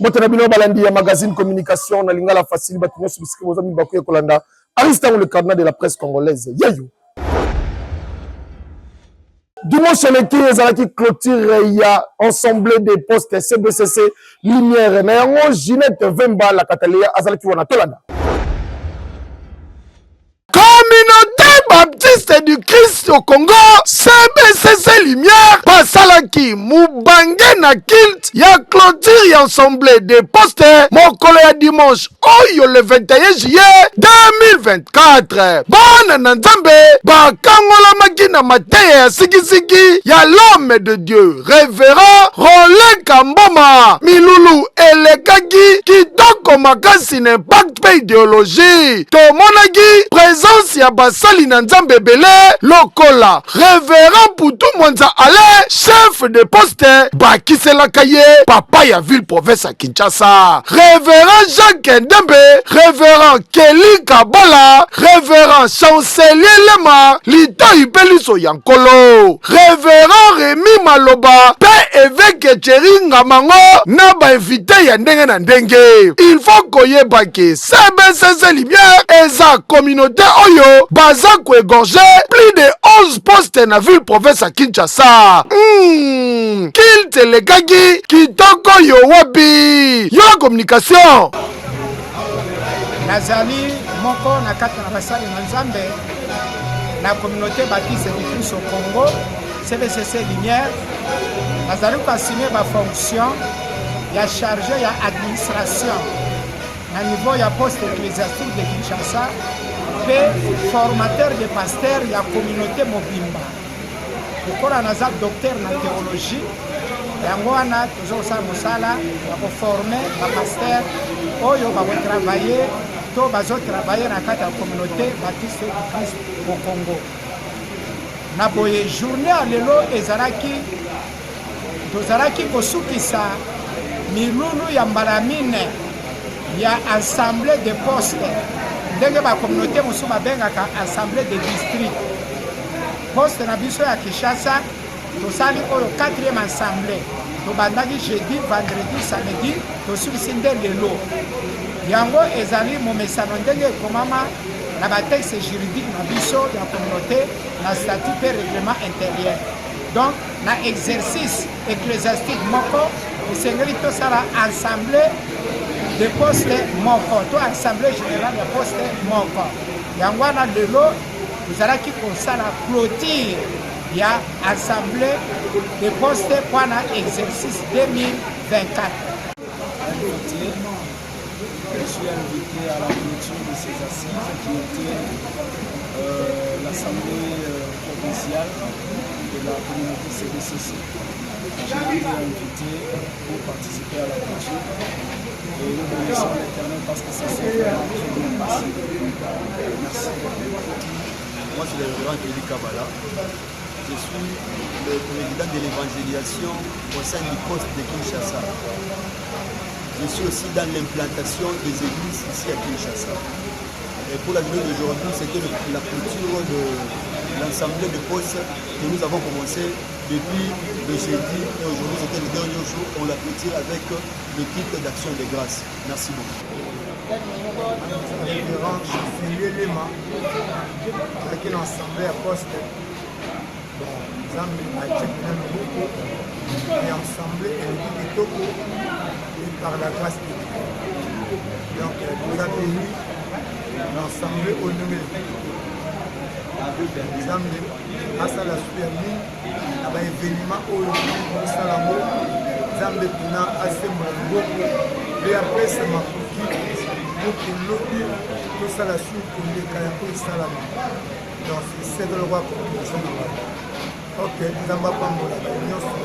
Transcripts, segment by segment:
Mbote na bino balandi ya magazine communication na lingala facile, bato nyonso bisika boza mibaku ya kolanda Aristango, le cardinal de la presse congolaise. Yeyo dimanche eleki ezalaki clôture ya ensemble des postes CBCC Lumière. Na yango, Ginette Vemba la Catalia azalaki wana. Tolanda. Communauté baptiste du Christ au Congo, CBCC Lumière, basalaki mobange na culte ya clôture ya ensemble de poste mokolo ya dimanche oyo, le 21 juillet 2024. Bana na Nzambe bakangolamaki na mateya ya sikisiki ya l'homme de Dieu, révérend Roland Kamboma. Milulu elekaki kitoko makasi na impact mpe idéologie. Tomonaki présence ya basali na Nzambe ebele lokola révérend Putu Mwanza Alain, chef de poste, bakiselaka ye papa ya ville province ya Kinshasa, révérend Jacques Ndembe, révérend Keli Kabala, révérend Chancelier Lema Litoi mpe liso ya Nkolo, révérend Remi Maloba mpe évêque Thierry Ngamango na bainvité ya ndenge na ndenge. Il faut koyeba ke CBCC Lumière eza communauté oyo baza kohéberger plus de 11 postes na ville province ya Kinshasa. Culte elekaki kitoko. Yo wapi yo la communication? Nazali moko na kati na basali na Nzambe na Communauté baptiste du Christ au Congo, CBCC Lumière. Nazali koassumer bafonction ya chargé ya administration na niveau ya poste ecclésiastique de Kinshasa mpe formateur de pasteur ya communauté mobimba. Lokola naza docteur na théologie, yango wana toza kosala mosala ya koformer bapasteur oyo bakotravailler to bazotravailler na kati ya Communauté baptiste du Christ au Congo. Na boye, journée ya lelo ezalaki, tozalaki kosukisa milulu ya mbala mine ya assemblée de poste, ndenge bacommunauté mosusu babengaka assemblée de district. Poste na biso ya Kinshasa, tosali oyo 4e assemblée. Tobandaki jeudi, vendredi, samedi, tosukisi nde lelo. Yango ezali momesano ndenge ekomama na batexte juridique na biso ya communauté, na statut mpe règlement intérieur. Donc na exercice ecclésiastique moko, esengeli tosala assemblée de poste moko to assemblée générale ya poste moko. Yango wana lelo tozalaki kosala clôture ya assemblée de poste mpona exercice 2024. Invité. Je suis invité à la clôture de ces assises qui était l'assemblée provinciale de la communauté CBCC. J'ai été invité pour participer à la clôture et nous bénissons l'Éternel parce que ça s'est vraiment très bien passé. Merci. Moi, c'est le révérend Kelly Kabala. Je suis le président de l'évangélisation au sein du poste de Kinshasa. Je suis aussi dans l'implantation des églises ici à Kinshasa. Et pour la journée d'aujourd'hui, c'était la clôture de l'assemblée de postes que nous avons commencé depuis le jeudi. Et aujourd'hui, c'était le dernier jour. On la clôture avec le culte d'action de grâce. Merci beaucoup. Révérend Chancelier Lema, azalaki na assemblée ya poste. Bon, Nzambe atie mpena loboko e assemblée eleki kitoko et par la grâce de Dieu. Donc toza béni na assemblée oyo ndenge eleki kitoko. Nzambe asala su ya mingi na baévénement oyo osala yango. Nzambe mpena asembola loboko mpe apesa makoki po lobi tosala su koleka yango esalama. Donc c'est lokwa conclusion na ngai. Ok, Nzambe apambola bato nyonso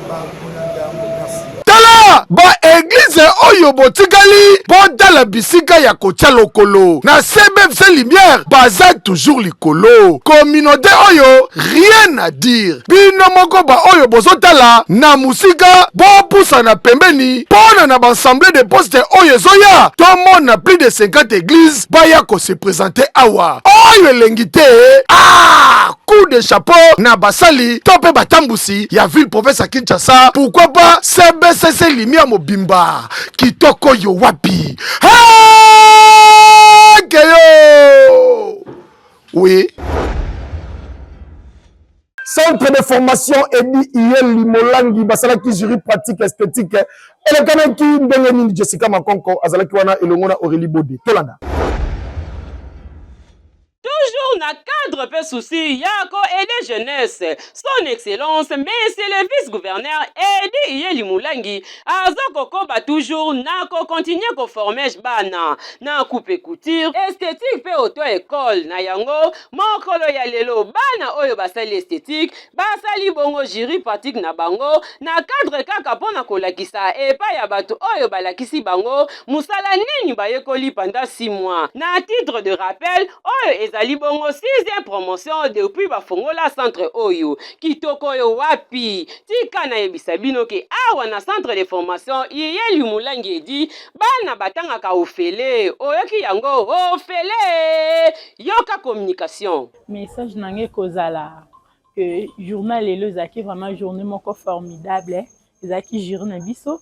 bakolanda yango. Merci. Tala baéglise oyo botikali, botala bisika ya kotia lokolo na CBFC Lumière. Baza toujours likolo, communauté oyo, rien à dire. Bino moko baoyo bozotala na mosika, bopusana pembeni mpona na baassemblée de poste oyo ezoya, tomona plus de 50 église baya kose présenter awa. Oyo elengi te, ah! Coup de chapeau na basali to mpe batambusi ya ville province ya Kinshasa, pourquoi pas CBCC Lumière mobimba. Kitoko yo wapi? Hey, keyo! Oui. Centre de formation Edi Iyeli Molangi basalaki jury pratique esthétique elekanaki ndenge nini? Jessica Makonko azalaki wana elongo na Aurélie Bode. Tolanda. Toujours na cadre mpe souci ya ko aider jeunesse, son excellence monsieur le vice-gouverneur Eddy Iyeli Mulangi aza kokoba toujours na ko continuer ko former bana na coupe couture, esthétique mpe auto-école. Na yango mokolo ya lelo bana oyo basali esthétique basali bongo jury pratique na bango na cadre kaka mpo na kolakisa epai ya bato oyo balakisi bango mosala nini bayekoli pendant 6 mois. Na titre de rappel, oyo ezali bongo 6e promotion depuis bafongola centre oyo. Kitoko oyo wapi! Tika nayebisa bino ke awa na centre de formation Iyeli Mulangi Edi, bana batangaka ofele. Oyoki yango? Ofele! Yoka communication. Message na nga ekozala que journal lelo ezalaki vraiment journée moko formidable, ezalaki jury na biso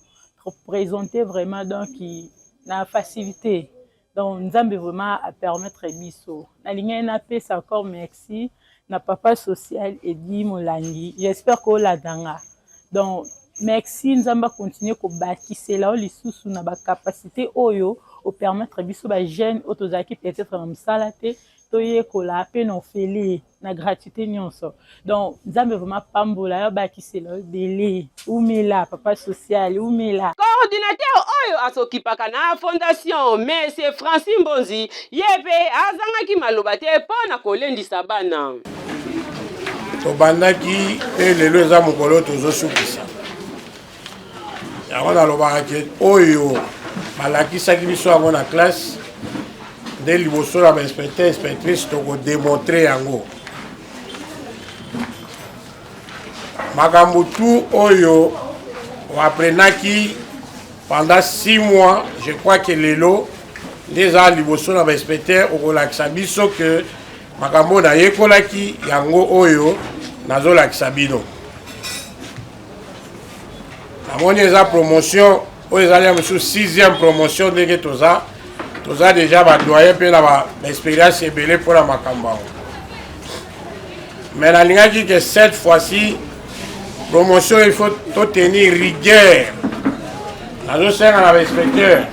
présenter vraiment, donc na facilité. Donc Nzambe vraiment a permettre biso. Nalingaki napesa encore merci na papa social Edi Molangi, j'espère que olanda nga. Donc merci, Nzambe akontinue kobakisela yo lisusu na bacapacité oyo opermettre biso bajeune oyo tozalaki peut-être na mosala te, toyekola mpe na ofele na gratuité nyonso. Donc Nzambe vraiment pambola yo, bakisela yo ebele. Umela papa social, umela. Coordinateur oyo asokipaka na fondation, monsieur Francis Mbonzi, ye mpe azangaki maloba te mpo na kolendisa bana. Tobandaki mpe lelo eza mokolo tozosukisa yango. Nalobaka ke oyo balakisaki biso yango na classe nde liboso na bainspecteur, inspectrice, tokodemontre yango. Makambo tu oyo oaprenaki pendant 6 mois, je crois que lelo nde eza liboso na bainspecteur, okolakisa biso ke makambo oyo nayekolaki yango oyo nazolakisa bino. Namoni eza promotion oyo ezali ya mosusu 6e promotion. Ndenge toza déjà badoyen mpe na baexpérience ebele mpona makambo yango, mais nalingaki ke cette fois-ci promotion, il faut totenir rigueur. Nazosenga na bainspecteur,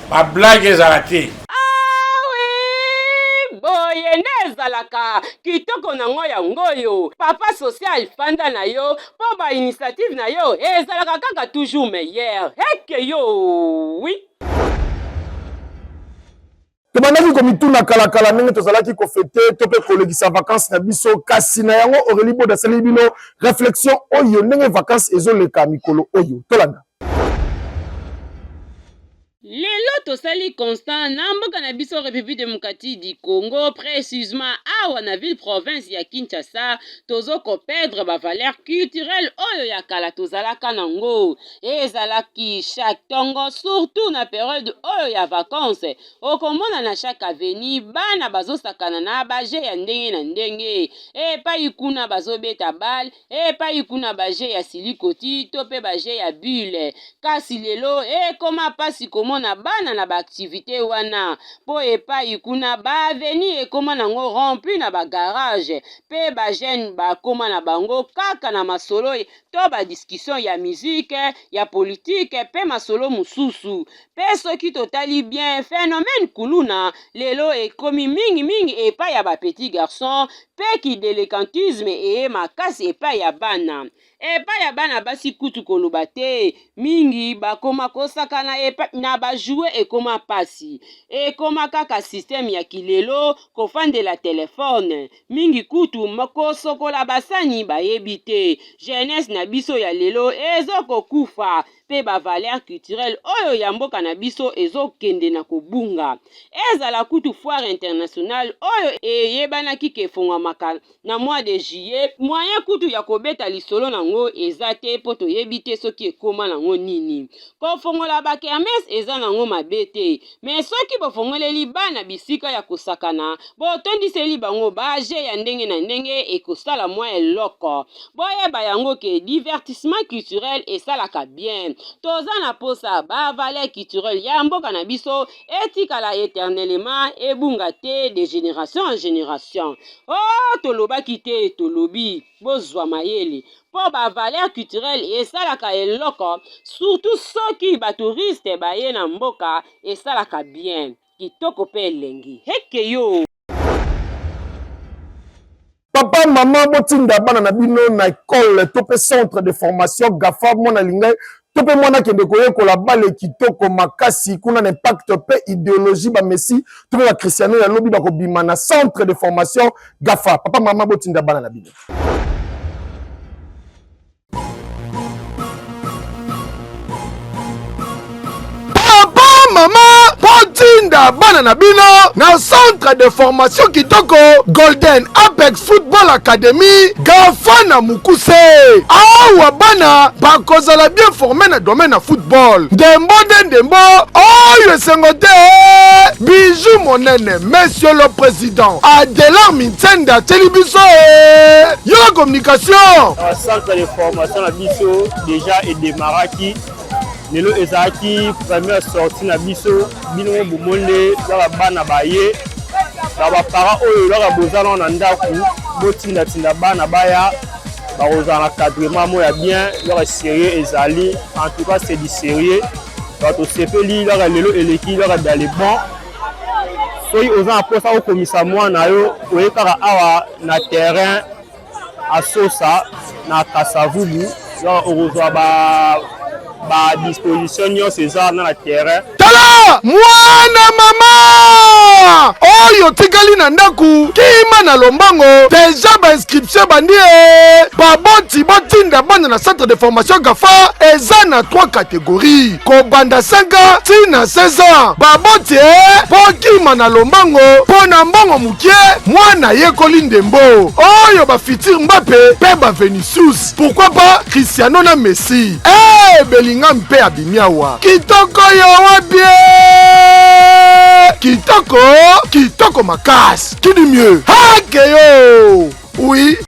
bablague ezala te. Awi, boye nde ezalaka kitoko nango yango oyo. Papa social, fanda na yo mpo bainitiative na yo ezalaka kaka toujours meilleur. Eke yo wi. Tobandaki komituna kalakala ndenge tozalaki kofete to mpe kolekisa vacances na biso. Kasi na yango Aurélie Bod asali bino réflexion oyo ndenge vacances ezoleka mikolo oyo. Tolanda. Lelo tosali constat na mboka na biso République démocratique du Congo, précisément awa na ville province ya Kinshasa, tozo koperdre bavaleur culturelle oyo ya kala tozalaka nango. Ezalaki chaque tongo, surtout na période oyo ya vacances, okomona na chaque avenue bana bazosakana na bajeux ya ndenge na ndenge. Epai kuna bazobeta balle, epai kuna bajeux ya silikoti to mpe bajeux ya bule. Kasi lelo ekoma mpasi komona bana na baactivité wana, mpo epai kuna baavenue ekoma nango rempli na bagarage, mpe bajeune bakoma na bango kaka na masolo to badiscussion ya musique, ya politike mpe masolo mosusu. Mpe soki totali bien, phénomène kuluna lelo ekomi mingimingi epai ya bapetit garçon, mpe kidélinquantisme eye makasi epai ya bana. Epai ya bana basi kutu koloba te, mingi bakoma kosakana na bajouets. Ekoma pasi, ekoma kaka système ya kilelo, kofandela telefone mingi, kutu kosokola basani bayebi te. Jeunesse na biso ya lelo ezokokufa. mpe ba valeurs culturelles oyo ya mboka na biso ezo kende na kobunga. Ezala kutu foire internationale oyo eyebanaki ke efongwamaka na mois de juillet, moyen kutu ya kobeta lisolo nango eza te mpo toyebi te soki ekoma nango nini. Kofongola ba kermesse eza nango mabe te, mais soki bofongoleli bana bisika ya kosakana, botondiseli bango ba jeux ya ndenge na ndenge ekosala mwa eloko. Boyeba yango ke divertissement culturel esalaka bien. Toza na posa ba valeurs culturelles ya mboka na biso etikala eternellement, ebunga te de generation en generation. Oh tolobaki te tolobi, bozua mayele po ba valeurs culturelles esalaka eloko surtout soki ba touristes baye na mboka esalaka bien. Kitoko pe elengi. Heke yo! Papa, maman, botinda bana na bino na ecole to pe centre de formation GAFA mwana lingai to pe mwana akende koyekola bale kitoko makasi kuna na impact pe ideologie ba Messi to pe ba Cristiano ya lobi bakobima na centre de formation GAFA. Papa, maman, botinda bana na bino. Papa, mama, botinda bana na bino na centre de formation kitoko Golden Apex Football Academy Gafa na mokuse. Awa bana bakozala bien forme na domaine ya football. Ndembo nde ndembo, oyo esengo te. Bijou monene, monsieur le président Adelar Mintsende atieli biso yoka communication. Centre de formation na biso déjà edemaraki lelo ezalaki première sortie na biso bino bomoni nde kaka bana baye na baparent oyo kaka boza nao na ndako botindatinda bana baya bakozala na cadrement moko ya bien kaka sérieux ezali en tout cas c'est du sérieux bato tosepeli kaka lelo eleki kaka dans le bon soki oza na mposa okomisa mwana yo oye kaka awa na terrain Asosa na Kasavubu donc okozwa ba ba disposition nyonso eza wana na terrain. Tala mwana mama oyo tikali na ndaku kima na lombango deja ba inscription ebandi e baboti botinda bana na centre de formation gafa eza na 3 catégorie kobanda 5 ans ti na 16 ans baboti e bokima na lombango mpo na mbongo mokie mwana ayekoli ndembo oyo ba futur Mbappe mpe ba Vinicius pourquoi pas Cristiano na Messi eh Bellingham mpe abimi awa kitoko yo wapi kitoko kitoko makasi qui dit mieux hakeyo oui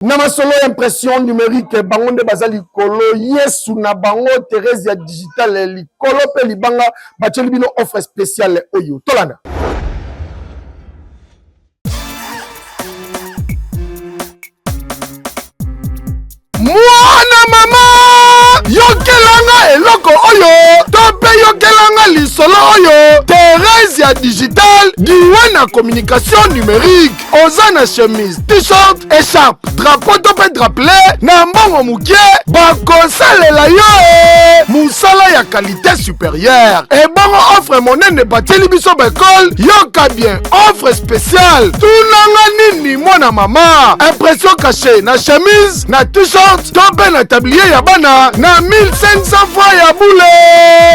Na masolo ya impression numerique, bango nde baza likolo, Yesu na bango, Therese ya digital likolo pe libanga, batieli bino offre spéciale oyo. Tolanda. Mwana mama, yokelanga eloko oyo to mpe yokelanga lisolo oyo. Therese ya digital diwe na communication numerique. Oza na chemise, t-shirt, echarpe, drapeau to mpe drapelet na mbongo moke, bakosalela yo mosala ya qualité supérieure. Ebongo offre monene batieli biso ba ekole, yoka bien, offre spéciale. Tunanga nini mwana mama? Impression cachée na chemise, na t-shirt to mpe na tablier ya bana na 1500 francs ya bule.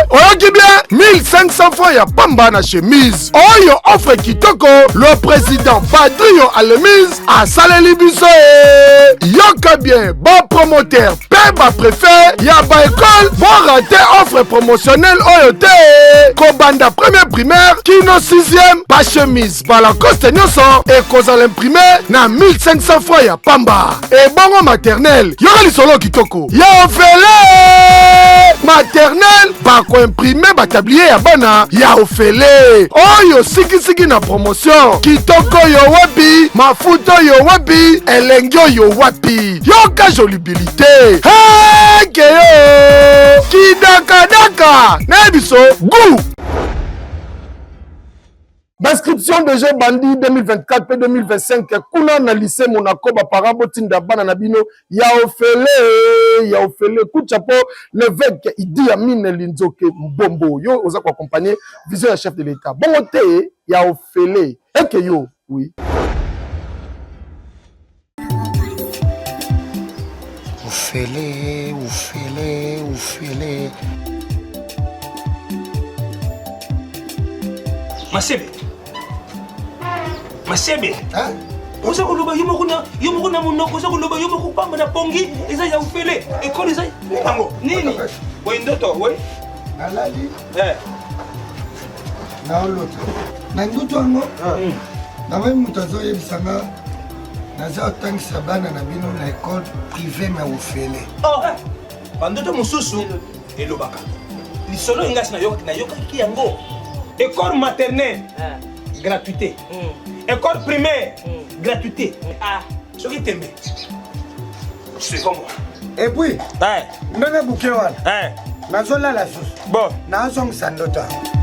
Oyoki bien? 1500 francs ya pamba na chemise. Oyo offre kitoko le président Padrio Alemise asaleli biso e. Yoka bien ba promoteur pe ba préfet ya ba école bo rate offre promotionnelle oyo te. Kobanda première primaire kino 6e ba chemise ba Lacoste nyonso ekozala imprime na 1500 francs ya pamba. Ebongo maternelle yoka lisolo kitoko ya ofele maternelle bakoimprime batablier ya bana ya ofele oyo sikisiki na promotion kitoko oyo wapi mafuta oyo wapi elengi oyo wapi yoka jolibilite hekeyo kidakadaka na biso gout Inscription déjà ebandi 2024 pe 2025 kuna na lycée Monaco ba parents botinda bana na bino ya ofele ya ofele coup de chapeau l'évêque Idi Amin Linzoke Mbombo yo oza ko accompagner vision ya chef de l'État bongo te ya ofele eke yo oui. Ofele, ofele, ofele. Masebe. Masebe. Oza koloba yo moko na yo moko na monoko oza koloba yo moko pamba na pongi eza ya ofele ekole eza yango nini boye ndoto we nalali eh. naolota na ndoto yango namoni moto azoyebisa nga naza kotangisa bana na bino na ekole prive na ofele oh, bandoto mosusu elobaka lisolo engasi nayokaki yango école maternelle ah. gratuité mm. école primaire mm. gratuité ah. soki tembe suivons moi et puis ndenge buke wana nazolala susu bon nazongisa ndoto yango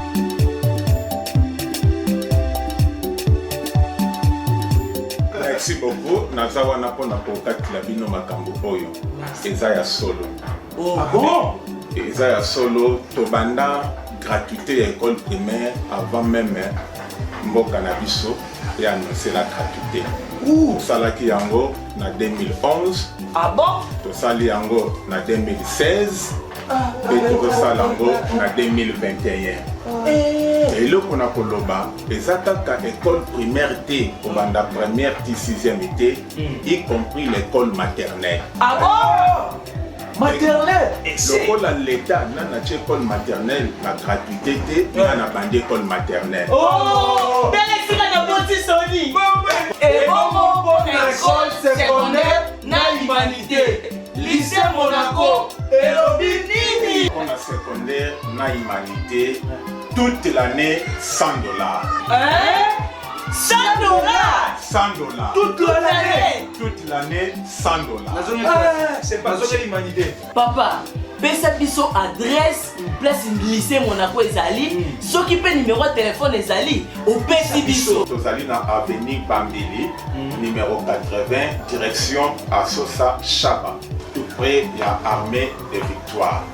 Merci beaucoup. Naza wana mpo na kokatela bino makambo oyo eza ya solo. Oh, ah bon? Eza ya solo tobanda gratuité ya école primaire avant même mboka na biso e annoncer la gratuité. Tosalaki yango na 2011. Ah bon? Tosali yango na 2016 mpe tozosala yango na 2021. Eloko na koloba eza kaka école primaire te kobanda première ti sixième te y compris l'école maternelle. Ah bon? Maternelle? Lokola l'État nana atie école maternelle na gratuité te nga na bandi école maternelle. Oh! Tala esika na boti soni. Ebongo mpo na école secondaire na humanité. Lycée Monaco elobi nini? Mpo na secondaire na humanité toute l'année 100 dollars. Hein? 100 dollars? 100 dollars. Toute l'année? Toute l'année 100 dollars. Ah, c'est pas l'humanité. Papa, pesa biso adresse place lycée Monaco ezali mm. soki mpe numéro ya telefone ezali opesi biso. Tozali na avenue Bambili mm. numéro 80 direction Asosa Shaba tout près ya armée de victoire.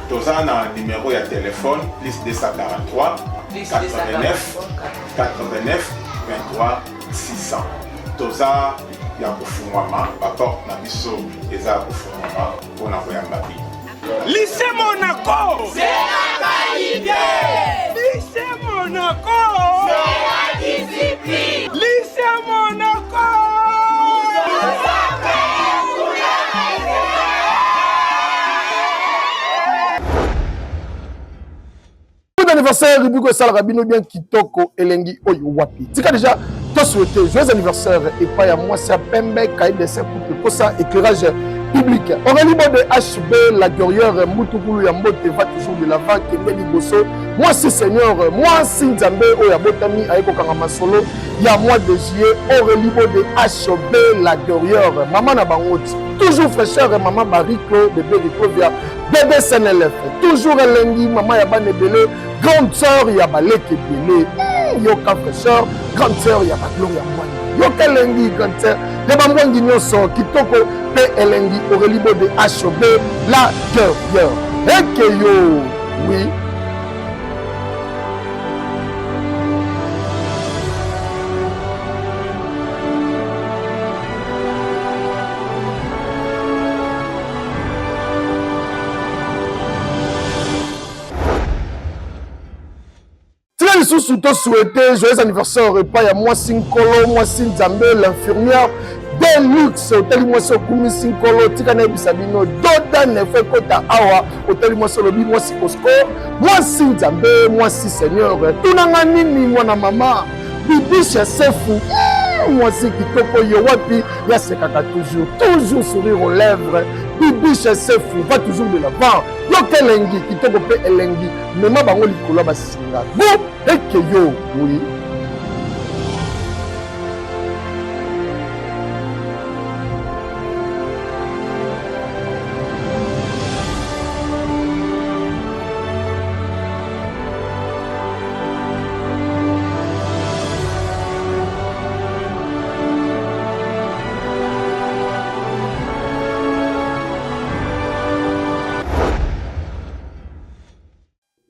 Toza na numéro ya telefone plus 243 89 89 23 600. Toza ya kofungwama, baporte na biso eza ya kofungwama mpona koyamba bino. Lycée Monaco! C'est la qualité! Lycée Monaco! C'est la discipline! Lycée Monaco! Bon anniversaire rubrique esalaka bino bien kitoko elengi oyo wapi tika déjà to souhaiter joyeux anniversaire epai ya mwasi ya pembe cahier de saint couple posa éclairage public Aurélie Bode HB la guerrière Mbutukulu ya mbote va toujours de l'avant kende liboso mwasi seigneur mwasi nzambe oyo abotami aye kokanga masolo ya mois de juillet Aurélie Bode HB la guerrière mama na bango toujours fraîcheur mama Bariclo bébé Riclovia Bebe SNLF toujours elengi mama ya bana ebele grande sœur ya baleki ebele hmm, yoka fraîcheur grande sœur ya bagloria mwangi yoka elengi grande sœur ya bambwangi nyonso kitoko mpe elengi Aurélie Bode HB la guerrière ekeyo oui tika lisusu to souhaite joyeux anniversaire epai ya mwasi nkolo mwasi nzambe l'infirmière de luxe otali mwasi okumisi nkolo tika nayebisa bino doda nefo ekota awa otali mwasi olobi mwasi osco mwasi nzambe mwasi seigneur tunanga nini mwana mama bibisha sefu hmm, mwasi kitoko yo wapi yasekaka toujours toujours sourire aux lèvres bibisha sefu va toujours de l'avant yoka elengi kitoko mpe elengi mema bango likolo ya basinga go eke yo oui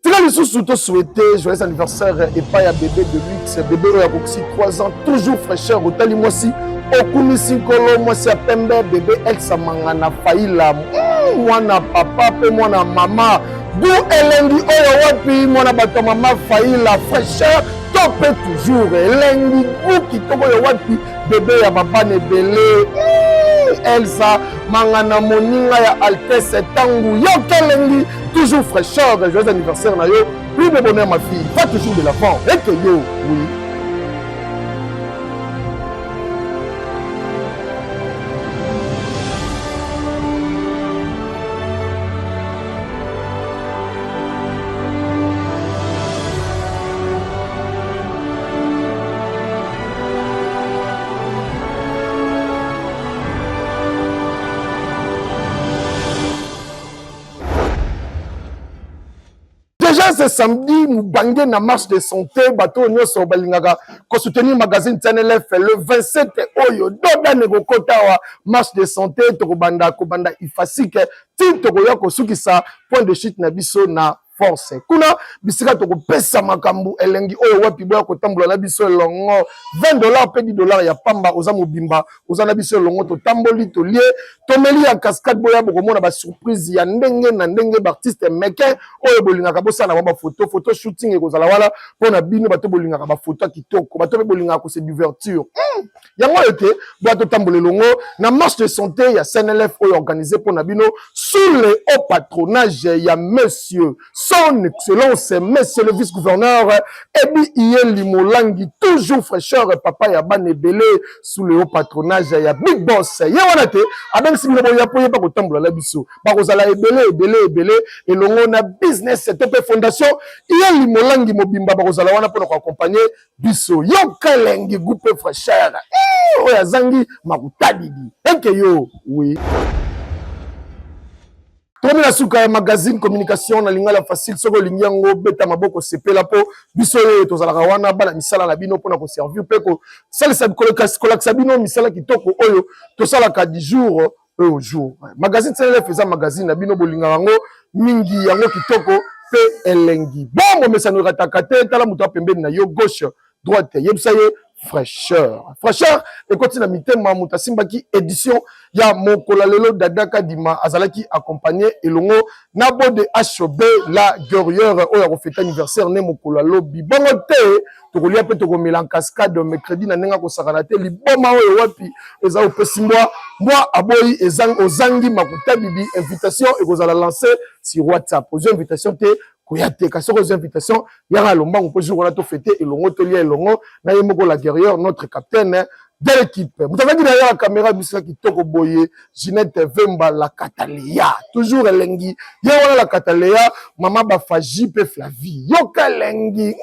Tika lisusu Lisusu to souhaiter joyeux anniversaire epai ya bébé de luxe, bébé oyo akokisi 3 ans, toujours fraîcheur, otali mwasi okumisi nkolo, mwasi ya pembe, bébé Elsa Mangana Faila, mwana papa mpe mwana mama, gu elengi oyo wapi, mwana bato ya mama Faila, fraîcheur to mpe toujours elengi, gu kitoko oyo wapi, bébé ya babana ebele, Elsa Mangana moninga ya Altesse Tangu, yoka elengi, toujours fraîcheur, joyeux anniversaire na yo, plus de bonheur ma fille, va toujours de l'avant, eke yo, oui. Déjà ce samedi, Moubangue na marche de santé, bato nyonso balingaka ko soutenir magazine TNLF le 27 oyo doda nekokota wa marche de santé tokobanda kobanda ifasike ti tokoya kosukisa point de chute na biso na force kuna bisika tokopesa makambo elengi oyo wapi boya kotambola na biso elongo 20 dollars mpe 10 dollars ya pamba oza mobimba oza na biso elongo totamboli tolie tomeli ya cascade boya bokomona ba surprise ya ndenge na ndenge ba artiste mekin oyo bolingaka bosala na bango ba photo photo shooting ekozala wana mpo na bino bato bolingaka ba photo ya kitoko bato mpe bolingaka kose divertir yango oyo te boya totambola elongo na marche de santé ya CNLF oyo organisé mpo na bino sous le haut patronage ya monsieur son excellence monsieur le vice gouverneur Ebi Iyeli Molangi toujours fraîcheur papa ya bana ebele sous le haut patronage ya big boss ye wana te abengisi bino boya mpo yeba kotambola na biso bakozala ebele ebele ebele elongo na business to mpe fondation Iyeli Molangi mobimba bakozala wana mpo na koaccompagne biso yoka elengi goût mpe fraîcheur oyo azangi makutadidi eke yo oui. Tokomi na suka ya magazine communication na lingala facile. Soki olingi yango beta maboko sepela mpo biso oyo tozalaka wana bana misala na bino mpona koservir mpe kosalisa kolakisa bino misala kitoko oyo tosalaka du jour au jour. Magazine CNLF eza magazine na bino bolingaka yango mingi, yango kitoko mpe elengi. Bon, momesano erataka te, tala moto ya pembeni na yo gauche droite, yebisa ye fraîcheur. Fraîcheur ekoti na mitema moto asimbaki édition ya mokolo lelo. Dada Kadima azalaki accompagné elongo na Bode HB la guerrière oyo akofeta anniversaire ne mokolo lobi. Bongo te tokolia mpe tokomela en cascade mercredi na ndenge akosakana te liboma oyo wapi eza opesi mbwa mbwa aboyi ozangi makuta bibi. Invitation ekozala lancé sur WhatsApp, ozwi invitation te koya te, kasi soki ozwi invitation yaka lombangu mpo jour wana tofete elongo tolia elongo na ye moko la guerrière notre capitaine de l'équipe. Moto azalaki derrière la caméra bisika kitoko boye Ginette Vemba la Catalea toujours elengi ye wana la Catalea mama Bafaji mpe Flavie yoka elengi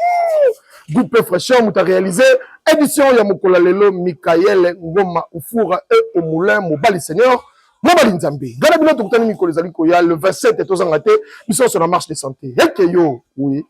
groupe fraîcheur. Moto a réalisé édition ya mokolo ya lelo Michael Ngoma Ufura e au moulin mobali seigneur mobali nzambe ngai na bino tokutani mikolo ezali koya le 27 tozanga te biso nyonso na marche de santé eke yo oui.